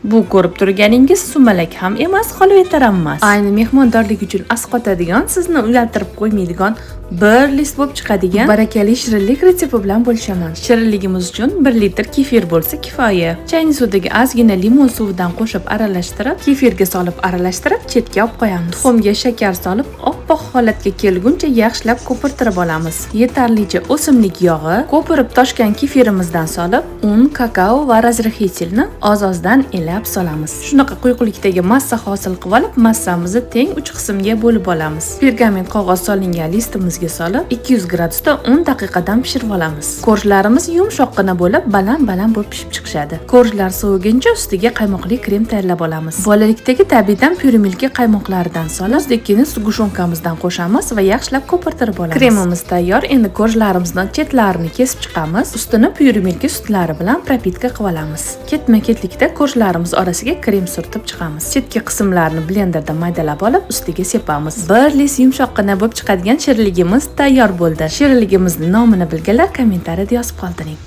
Bu ko'rib turganingiz sumalak ham emas, xolvetar ham emas. Ayni mehmondorlik uchun asqotadigan, sizni uyaltirib qo'ymaydigan, bir list bo'lib chiqadigan barakali shirinlik retsepti bilan bo'lishaman. Shirinligimiz uchun 1 litr kefir bo'lsa kifoya. Chayni suvidagi ozgina limon suvidan qo'shib aralashtirib, kefirga solib aralashtirib, chetga olib qo'yamiz. Tuxumga shakar solib, oppoq holatga kelguncha yaxshilab ko'pirtirib olamiz. Yetarlicha o'simlik yog'i, ko'pirib toshgan kefirimizdan solib, un, kakao va разрыхлитель ni oz-ozdan elab solamiz. Shunaqa quyuqlikdagi massa hosil qilib olib, massamizni teng 3 qismga bo'lib olamiz. Pergament qog'oz solingan listimizga solib, 200 gradusda 10 daqiqadan pishirib olamiz. Korjlarimiz yumshoqqina bo'lib, baland-baland bo'lib pishib chiqishadi. Korjlar soviguncha ustiga qaymoqli krem tayyorlab olamiz. Bolalikdagi tabiiydan Pyurimilki qaymoqlaridan solib, muzdekini сгущёнка mizdan qo'shamiz va yaxshilab ko'pirtirib olamiz. Kremimiz tayyor. Endi korjlarimizni chetlarini kesib chiqamiz. Ustini Pyurimilki sutlari bilan пропитка qilib olamiz. Ketma-ketlikda korjlarimiz orasiga krem surtib chiqamiz. Chetki qismlarini blenderda maydalab olib, ustiga sepamiz. Bir lis yumshoqqina bo'lib chiqadigan shirinligimiz tayyor bo'ldi. Shirinligimizni nomini bilganlar kommentariyada yozib qoldiring.